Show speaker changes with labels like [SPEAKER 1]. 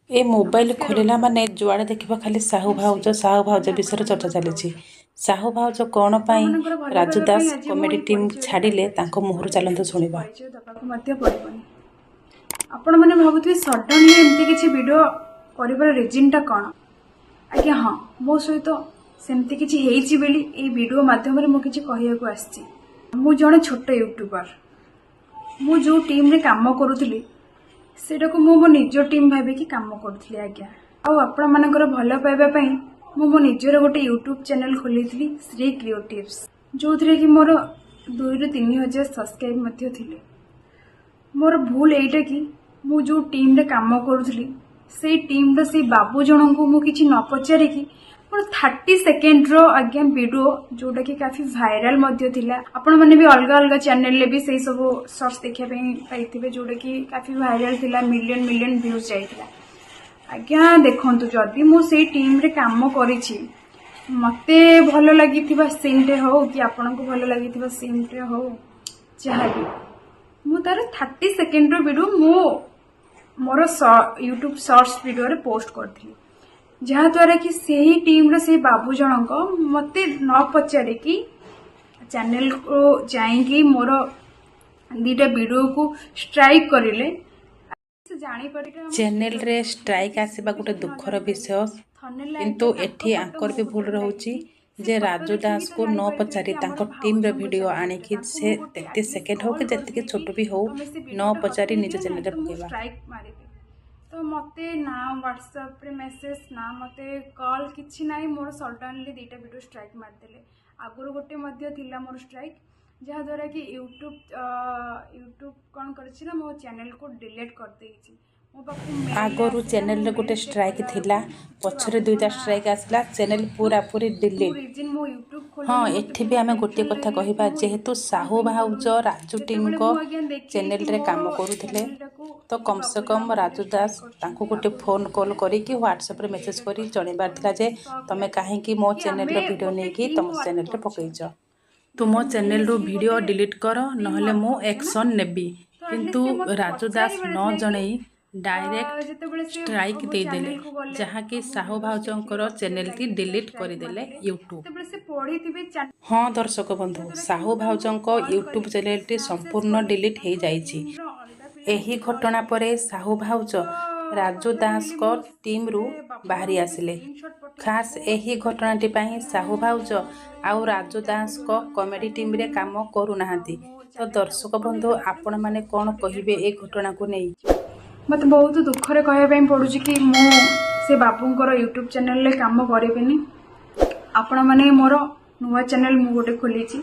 [SPEAKER 1] ଏ mobile
[SPEAKER 2] ନମସ୍କାର
[SPEAKER 1] ଖୋଲିଲା
[SPEAKER 2] ଓଡ଼ିଶା।
[SPEAKER 1] ମାନେ ଯୁଆଡ଼େ ଦେଖିବ ଖାଲି ସାହୁ
[SPEAKER 2] ମୁଁ
[SPEAKER 1] ଭାଉଜ,
[SPEAKER 2] ଶ୍ରୀ
[SPEAKER 1] ସାହୁ ଭାଉଜ
[SPEAKER 2] ମାନେ
[SPEAKER 1] ବିଷୟରେ ଚର୍ଚ୍ଚା
[SPEAKER 2] ଆପଣମାନଙ୍କର
[SPEAKER 1] ଚାଲିଛି।
[SPEAKER 2] ଭାଉଜ।
[SPEAKER 1] ସାହୁ ଭାଉଜ କ'ଣ ପାଇଁ
[SPEAKER 2] ଆପଣମାନଙ୍କର ଭଲ
[SPEAKER 1] ରାଜୁ
[SPEAKER 2] ପାଇବା
[SPEAKER 1] ଦାସ
[SPEAKER 2] ପାଇଁ ଆଜି ମୁଁ
[SPEAKER 1] କମେଡି
[SPEAKER 2] ଏଇ
[SPEAKER 1] ଟିମ୍
[SPEAKER 2] ପରିଚୟଟି
[SPEAKER 1] ଛାଡ଼ିଲେ,
[SPEAKER 2] ପାଇପାରିଛି।
[SPEAKER 1] ତାଙ୍କ ମୁହଁରୁ
[SPEAKER 2] ନହେଲେ
[SPEAKER 1] ଚାଲନ୍ତୁ
[SPEAKER 2] କିଛି
[SPEAKER 1] ଶୁଣିବା।
[SPEAKER 2] ପରିଚୟ ଦେବାକୁ ମଧ୍ୟ ପଡ଼ିବନି। ଆପଣମାନେ ଭାବୁଥିବେ, ସଡନଲି ଏମିତି କିଛି ଭିଡ଼ିଓ କରିବାର ରିଜିନ୍ଟା କ'ଣ? ଆଜ୍ଞା ହଁ, ମୋ ସହିତ ସେମିତି କିଛି ହେଇଛି ବୋଲି ଏଇ ଭିଡ଼ିଓ ମାଧ୍ୟମରେ ମୁଁ କିଛି କହିବାକୁ ଆସିଛି। ମୁଁ ଜଣେ ଛୋଟ ୟୁଟ୍ୟୁବର। ମୁଁ ଯେଉଁ ଟିମ୍ରେ କାମ କରୁଥିଲି, ସେଇଟାକୁ ମୁଁ ମୋ ନିଜ ଟିମ୍ ଭାବିକି କାମ କରୁଥିଲି ଆଜ୍ଞା। ଆଉ ଆପଣମାନଙ୍କର ଭଲ ପାଇବା ପାଇଁ ମୁଁ ମୋ ନିଜର ଗୋଟେ ୟୁଟ୍ୟୁବ୍ ଚ୍ୟାନେଲ୍ ଖୋଲିଥିଲି, ଶ୍ରୀ କ୍ରିଏଟିଭ୍ସ, ଯେଉଁଥିରେ କି ମୋର 2ରୁ 3 ହଜାର ସବସ୍କ୍ରାଇବ୍ ମଧ୍ୟ ଥିଲେ। ମୋର ଭୁଲ ଏଇଟା କି ମୁଁ ଯେଉଁ ଟିମ୍ରେ କାମ କରୁଥିଲି, ସେଇ ଟିମ୍ର ସେଇ ବାବୁ ଜଣଙ୍କୁ ମୁଁ କିଛି ନ ପଚାରିକି ମୋର 30 ସେକେଣ୍ଡର ଆଜ୍ଞା ଭିଡ଼ିଓ, ଯେଉଁଟାକି କାଫି ଭାଇରାଲ ମଧ୍ୟ ଥିଲା, ଆପଣମାନେ ବି ଅଲଗା ଅଲଗା ଚ୍ୟାନେଲରେ ବି ସେଇ ସବୁ ସର୍ଟସ୍ ଦେଖିବା ପାଇଁ ପାଇଥିବେ, ଯେଉଁଟାକି କାଫି ଭାଇରାଲ ଥିଲା, ମିଲିୟନ ମିଲିୟନ ଭ୍ୟୁଜ୍ ଯାଇଥିଲା। ଆଜ୍ଞା ଦେଖନ୍ତୁ, ଯଦି ମୁଁ ସେଇ ଟିମ୍ରେ କାମ କରିଛି, ମୋତେ ଭଲ ଲାଗିଥିବା ସିନ୍ଟେ ହଉ କି ଆପଣଙ୍କୁ ଭଲ ଲାଗିଥିବା ସିନ୍ଟେ ହଉ, ଯାହାବି, ମୁଁ ତାର 30 ସେକେଣ୍ଡର ଭିଡ଼ିଓ ମୁଁ ମୋର ୟୁଟ୍ୟୁବ୍ ସର୍ଟସ୍ ଭିଡ଼ିଓରେ ପୋଷ୍ଟ କରିଥିଲି, ଯାହାଦ୍ୱାରା କି ସେହି ଟିମ୍ର ସେଇ ବାବୁ ଜଣଙ୍କ ମୋତେ ନ ପଚାରିକି ଚ୍ୟାନେଲକୁ ଯାଇକି ମୋର ଦୁଇଟା ଭିଡ଼ିଓକୁ ଷ୍ଟ୍ରାଇକ୍ କରିଲେ। ସେ ଜାଣିପାରିଲେ
[SPEAKER 1] ଚ୍ୟାନେଲରେ ଷ୍ଟ୍ରାଇକ୍ ଆସିବା ଗୋଟେ ଦୁଃଖର ବିଷୟ, କିନ୍ତୁ ଏଠି ଆଙ୍କର ବି ଭୁଲ ରହୁଛି ଯେ ରାଜୁ ଦାସକୁ ନ ପଚାରି ତାଙ୍କ ଟିମ୍ର ଭିଡ଼ିଓ ଆଣିକି ସେ 33 ସେକେଣ୍ଡ ହଉ କି ଯେତିକି ଛୋଟ ବି ହଉ, ନ ପଚାରି ନିଜ ଚ୍ୟାନେଲରେ ପକାଇବା।
[SPEAKER 2] ଷ୍ଟ୍ରାଇକ୍ ମାରିବେ ତ ମୋତେ ନା ହ୍ୱାଟ୍ସଆପ୍ରେ ମେସେଜ୍, ନା ମୋତେ କଲ୍, କିଛି ନାହିଁ। ମୋର ସଡନଲି ଦୁଇଟା ଭିଡ଼ିଓ ଷ୍ଟ୍ରାଇକ୍ ମାରିଦେଲେ। ଆଗରୁ ଗୋଟେ ମଧ୍ୟ ଥିଲା ମୋର ଷ୍ଟ୍ରାଇକ୍, ଯାହାଦ୍ୱାରା କି ୟୁଟ୍ୟୁବ୍ କ'ଣ କରିଛି ନା ମୋ ଚ୍ୟାନେଲକୁ ଡିଲିଟ୍ କରିଦେଇଛି। ମୋ ପାଖକୁ ମେଲ୍
[SPEAKER 1] ଆଗରୁ
[SPEAKER 2] ଆସିଲା। ମୁଁ
[SPEAKER 1] ଚ୍ୟାନେଲରେ ଗୋଟେ
[SPEAKER 2] ମେଲ୍ ଚେକ୍
[SPEAKER 1] ଷ୍ଟ୍ରାଇକ୍
[SPEAKER 2] କଲା
[SPEAKER 1] ଥିଲା,
[SPEAKER 2] ବେଳକୁ ସେ
[SPEAKER 1] ପଛରେ
[SPEAKER 2] ବାବୁଙ୍କ
[SPEAKER 1] ଦୁଇଟା
[SPEAKER 2] ନାଁ
[SPEAKER 1] ଷ୍ଟ୍ରାଇକ୍ ଆସିଲା, ଚ୍ୟାନେଲ
[SPEAKER 2] ମୁଁ
[SPEAKER 1] ପୁରାପୁରି ଡିଲିଟ୍।
[SPEAKER 2] ରିଜିନ୍ ମୋ ୟୁଟ୍ୟୁବ୍
[SPEAKER 1] ହଁ,
[SPEAKER 2] ଖୋଲିଲି, ମୋତେ
[SPEAKER 1] ଏଠି ବି
[SPEAKER 2] ବହୁତ
[SPEAKER 1] ଆମେ ଗୋଟିଏ
[SPEAKER 2] ଟେନସନ୍
[SPEAKER 1] କଥା
[SPEAKER 2] ଲାଗିଲା କି
[SPEAKER 1] କହିବା,
[SPEAKER 2] ମୁଁ
[SPEAKER 1] ଯେହେତୁ
[SPEAKER 2] ୟୁଟ୍ୟୁବ୍ କ'ଣ
[SPEAKER 1] ସାହୁ
[SPEAKER 2] ପାଇଁ
[SPEAKER 1] ଭାଉଜ
[SPEAKER 2] ଖୋଲୁନି।
[SPEAKER 1] ରାଜୁ
[SPEAKER 2] ଯେତେବେଳେ
[SPEAKER 1] ଟିମ୍ଙ୍କ
[SPEAKER 2] ମୁଁ ଆଜ୍ଞା ଦେଖିଲି କି
[SPEAKER 1] ଚ୍ୟାନେଲରେ
[SPEAKER 2] ମୋର
[SPEAKER 1] କାମ କରୁଥିଲେ,
[SPEAKER 2] ଚ୍ୟାନେଲଟାକୁ
[SPEAKER 1] ତ
[SPEAKER 2] ସେ
[SPEAKER 1] କମ୍ ସେ
[SPEAKER 2] ବାବୁ
[SPEAKER 1] କମ୍
[SPEAKER 2] ଜଣକ ଦୁଇଟା
[SPEAKER 1] ରାଜୁ ଦାସ
[SPEAKER 2] ଷ୍ଟ୍ରାଇକ୍
[SPEAKER 1] ତାଙ୍କୁ
[SPEAKER 2] କରିଛନ୍ତି,
[SPEAKER 1] ଗୋଟେ
[SPEAKER 2] ଆଗରୁ
[SPEAKER 1] ଫୋନ୍
[SPEAKER 2] ଗୋଟେ
[SPEAKER 1] କଲ୍
[SPEAKER 2] ଥିଲା,
[SPEAKER 1] କରିକି ହ୍ୱାଟ୍ସଆପ୍ରେ ମେସେଜ୍
[SPEAKER 2] ଡିଲିଟ୍
[SPEAKER 1] କରି
[SPEAKER 2] କରିଛନ୍ତି,
[SPEAKER 1] ଜଣାଇବାର
[SPEAKER 2] ତ
[SPEAKER 1] ଥିଲା
[SPEAKER 2] ମୋତେ
[SPEAKER 1] ଯେ
[SPEAKER 2] ସକ୍
[SPEAKER 1] ତମେ
[SPEAKER 2] ଲାଗିଲା
[SPEAKER 1] କାହିଁକି ମୋ
[SPEAKER 2] କି ଆମେ
[SPEAKER 1] ଚ୍ୟାନେଲର ଭିଡ଼ିଓ
[SPEAKER 2] ଗୋଟେ
[SPEAKER 1] ନେଇକି
[SPEAKER 2] ଟିମ୍
[SPEAKER 1] ତମ
[SPEAKER 2] ୱାର୍କ
[SPEAKER 1] ଚ୍ୟାନେଲରେ
[SPEAKER 2] କରୁଛେ,
[SPEAKER 1] ପକାଇଛ। ତୁମ
[SPEAKER 2] ଗୋଟେ
[SPEAKER 1] ଚ୍ୟାନେଲରୁ
[SPEAKER 2] ମିଳିମିଶିକି
[SPEAKER 1] ଭିଡ଼ିଓ
[SPEAKER 2] ଗୋଟେ
[SPEAKER 1] ଡିଲିଟ୍ କର,
[SPEAKER 2] ଟିମ୍
[SPEAKER 1] ନହେଲେ
[SPEAKER 2] ୱାର୍କ
[SPEAKER 1] ମୁଁ
[SPEAKER 2] କରୁଛେ ନା।
[SPEAKER 1] ଆକ୍ସନ୍ ନେବି।
[SPEAKER 2] ତ
[SPEAKER 1] କିନ୍ତୁ
[SPEAKER 2] ଆଟଲିଷ୍ଟ ସେ ମୋତେ
[SPEAKER 1] ରାଜୁ ଦାସ
[SPEAKER 2] ପଚାରିବାର
[SPEAKER 1] ନ
[SPEAKER 2] ଥିଲା କି
[SPEAKER 1] ଜଣେଇ ଡାଇରେକ୍ଟ
[SPEAKER 2] ଯେତେବେଳେ ସେ
[SPEAKER 1] ଷ୍ଟ୍ରାଇକ୍
[SPEAKER 2] ମୋ
[SPEAKER 1] ଦେଇଦେଲେ,
[SPEAKER 2] ଚ୍ୟାନେଲକୁ ଗଲେ
[SPEAKER 1] ଯାହାକି
[SPEAKER 2] ଆଉ ମୋ
[SPEAKER 1] ସାହୁ
[SPEAKER 2] ଭିଡ଼ିଓସ୍ ଦେଖିଲେ
[SPEAKER 1] ଭାଉଜଙ୍କର
[SPEAKER 2] ପଛରେ
[SPEAKER 1] ଚ୍ୟାନେଲଟି
[SPEAKER 2] ଲାଗିଥିଲା
[SPEAKER 1] ଡିଲିଟ୍
[SPEAKER 2] ଷ୍ଟ୍ରାଇକ୍
[SPEAKER 1] କରିଦେଲେ
[SPEAKER 2] ମାରିଲେ,
[SPEAKER 1] ୟୁଟ୍ୟୁବ୍।
[SPEAKER 2] ସେତେବେଳେ ସେ ପଢ଼ିଥିବେ,
[SPEAKER 1] ହଁ ଦର୍ଶକ ବନ୍ଧୁ,
[SPEAKER 2] ଯାହାଦ୍ୱାରା କି
[SPEAKER 1] ସାହୁ
[SPEAKER 2] ମୁଁ ତାଙ୍କୁ
[SPEAKER 1] ଭାଉଜଙ୍କ
[SPEAKER 2] କଲ୍
[SPEAKER 1] ୟୁଟ୍ୟୁବ୍
[SPEAKER 2] କରିକି
[SPEAKER 1] ଚ୍ୟାନେଲଟି
[SPEAKER 2] ମେସେଜ୍
[SPEAKER 1] ସମ୍ପୂର୍ଣ୍ଣ
[SPEAKER 2] କରିକି
[SPEAKER 1] ଡିଲିଟ୍
[SPEAKER 2] ତାଙ୍କ
[SPEAKER 1] ହେଇଯାଇଛି।
[SPEAKER 2] ଟିମ୍ର ଅଲଗା
[SPEAKER 1] ଏହି
[SPEAKER 2] ପିଲାଙ୍କୁ କଲ୍
[SPEAKER 1] ଘଟଣା
[SPEAKER 2] କରିକି
[SPEAKER 1] ପରେ ସାହୁ ଭାଉଜ
[SPEAKER 2] ତ
[SPEAKER 1] ରାଜୁ
[SPEAKER 2] ତଥାପି ହେଲେ
[SPEAKER 1] ଦାସଙ୍କ
[SPEAKER 2] ମୁଁ
[SPEAKER 1] ଟିମ୍ରୁ
[SPEAKER 2] ସେ ବାବୁ
[SPEAKER 1] ବାହାରି
[SPEAKER 2] ଜଣଙ୍କୁ ବି
[SPEAKER 1] ଆସିଲେ।
[SPEAKER 2] ସ୍କ୍ରିନସଟ୍ ପଠେଇଛି।
[SPEAKER 1] ଖାସ୍
[SPEAKER 2] ବହୁତ
[SPEAKER 1] ଏହି ଘଟଣାଟି ପାଇଁ ସାହୁ ଭାଉଜ ଆଉ ରାଜୁ
[SPEAKER 2] ଦୁଇଟା
[SPEAKER 1] ଦାସଙ୍କ
[SPEAKER 2] ଭିଡ଼ିଓ ମଧ୍ୟ
[SPEAKER 1] କମେଡି
[SPEAKER 2] ଷ୍ଟ୍ରାଇକ୍
[SPEAKER 1] ଟିମ୍ରେ
[SPEAKER 2] ମାରିଲେ।
[SPEAKER 1] କାମ କରୁନାହାନ୍ତି।
[SPEAKER 2] ଆଉ ମୋ
[SPEAKER 1] ତ
[SPEAKER 2] ଚ୍ୟାନେଲଟା
[SPEAKER 1] ଦର୍ଶକ
[SPEAKER 2] ଓପନ୍
[SPEAKER 1] ବନ୍ଧୁ,
[SPEAKER 2] ହେଇଗଲା ପରେ ମୁଁ
[SPEAKER 1] ଆପଣମାନେ
[SPEAKER 2] ସବୁ
[SPEAKER 1] କ'ଣ
[SPEAKER 2] ଡିଲିଟ୍
[SPEAKER 1] କହିବେ ଏ
[SPEAKER 2] କରିଦେଲି।
[SPEAKER 1] ଘଟଣାକୁ ନେଇ?
[SPEAKER 2] ମୋତେ ବହୁତ ଦୁଃଖରେ କହିବା ପାଇଁ ପଡ଼ୁଛି କି ମୁଁ ସେ ବାବୁଙ୍କର ୟୁଟ୍ୟୁବ୍ ଚ୍ୟାନେଲରେ କାମ କରିବିନି। ଆପଣମାନେ ମୋର ନୂଆ ଚ୍ୟାନେଲ ମୁଁ ଗୋଟେ ଖୋଲିଛି।